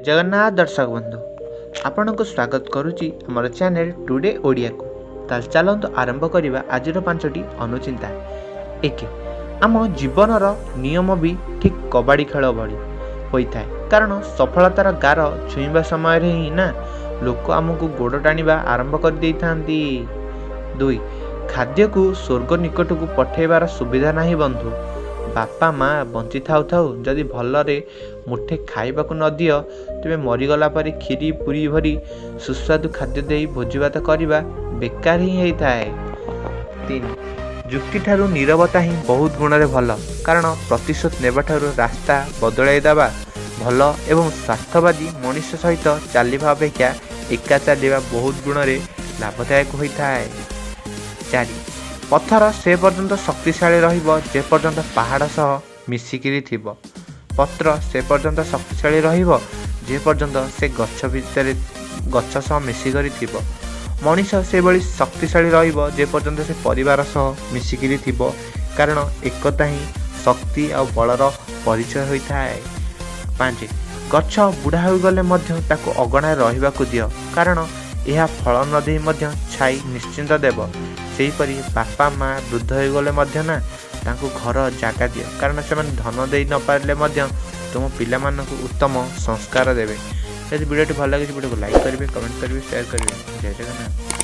ଜଗନ୍ନାଥ ଦର୍ଶକ ବନ୍ଧୁ, ଆପଣଙ୍କୁ ସ୍ୱାଗତ କରୁଛି ଆମର ଚ୍ୟାନେଲ୍ ଟୁଡେ ଓଡ଼ିଆକୁ। ତାହେଲେ ଚାଲନ୍ତୁ ଆରମ୍ଭ କରିବା ଆଜିର ପାଞ୍ଚଟି ଅନୁଚିନ୍ତା। 1, ଆମ ଜୀବନର ନିୟମ ବି ଠିକ୍ କବାଡ଼ି ଖେଳ ଭଳି ହୋଇଥାଏ, କାରଣ ସଫଳତାର ଗାର ଛୁଇଁବା ସମୟରେ ହିଁ ନା ଲୋକ ଆମକୁ ଗୋଡ଼ ଟାଣିବା ଆରମ୍ଭ କରିଦେଇଥାନ୍ତି। 2, ଖାଦ୍ୟକୁ ସ୍ୱର୍ଗ ନିକଟକୁ ପଠାଇବାର ସୁବିଧା ନାହିଁ ବନ୍ଧୁ। ବାପା ମା ବଞ୍ଚି ଥାଉ ଥାଉ ଯଦି ଭଲରେ ମୁଠେ ଖାଇବାକୁ ନ ଦିଅ, ତେବେ ମରିଗଲା ପରେ କ୍ଷୀରି ପୁରୀ ଭରି ସୁସ୍ୱାଦୁ ଖାଦ୍ୟ ଦେଇ ଭୋଜିଭାତ କରିବା ବେକାର ହିଁ ହେଇଥାଏ। 3, ଯୁକ୍ତିଠାରୁ ନୀରବତା ହିଁ ବହୁତ ଗୁଣରେ ଭଲ, କାରଣ ପ୍ରତିଶୋଧ ନେବାଠାରୁ ରାସ୍ତା ବଦଳାଇ ଦେବା ଭଲ ଏବଂ ସ୍ୱାର୍ଥବାଦୀ ମଣିଷ ସହିତ ଚାଲିବା ଅପେକ୍ଷା ଏକା ଚାଲିବା ବହୁତ ଗୁଣରେ ଲାଭଦାୟକ ହୋଇଥାଏ। 4, ପଥର ସେ ପର୍ଯ୍ୟନ୍ତ ଶକ୍ତିଶାଳୀ ରହିବ ଯେ ପର୍ଯ୍ୟନ୍ତ ପାହାଡ଼ ସହ ମିଶିକିରି ଥିବ। ପତ୍ର ସେ ପର୍ଯ୍ୟନ୍ତ ଶକ୍ତିଶାଳୀ ରହିବ ଯେ ପର୍ଯ୍ୟନ୍ତ ସେ ଗଛ ଭିତରେ ଗଛ ସହ ମିଶିକରି ଥିବ। ମଣିଷ ସେଭଳି ଶକ୍ତିଶାଳୀ ରହିବ ଯେ ପର୍ଯ୍ୟନ୍ତ ସେ ପରିବାର ସହ ମିଶିକିରି ଥିବ, କାରଣ ଏକତା ହିଁ ଶକ୍ତି ଆଉ ବଳର ପରିଚୟ ହୋଇଥାଏ। 5, ଗଛ ବୁଢ଼ା ହୋଇଗଲେ ମଧ୍ୟ ତାକୁ ଅଗଣାରେ ରହିବାକୁ ଦିଅ, କାରଣ ଏହା ଫଳ ନ ଦେଇ ମଧ୍ୟ ଛାଇ ନିଶ୍ଚିନ୍ତ ଦେବ। ସେହିପରି ବାପା ମା ବୃଦ୍ଧ ହୋଇଗଲେ ମଧ୍ୟ ନା ତାଙ୍କୁ ଘର ଜାଗା ଦିଅ, କାରଣ ସେମାନେ ଧନ ଦେଇ ନପାରିଲେ ମଧ୍ୟ ତୁମ ପିଲାମାନଙ୍କୁ ଉତ୍ତମ ସଂସ୍କାର ଦେବେ। ଯଦି ଭିଡ଼ିଓଟି ଭଲ ଲାଗିଛି, ଭିଡ଼ିଓକୁ ଲାଇକ୍ କରିବେ, କମେଣ୍ଟ କରିବେ, ସେୟାର କରିବେ। ଜୟ ଜଗନ୍ନାଥ।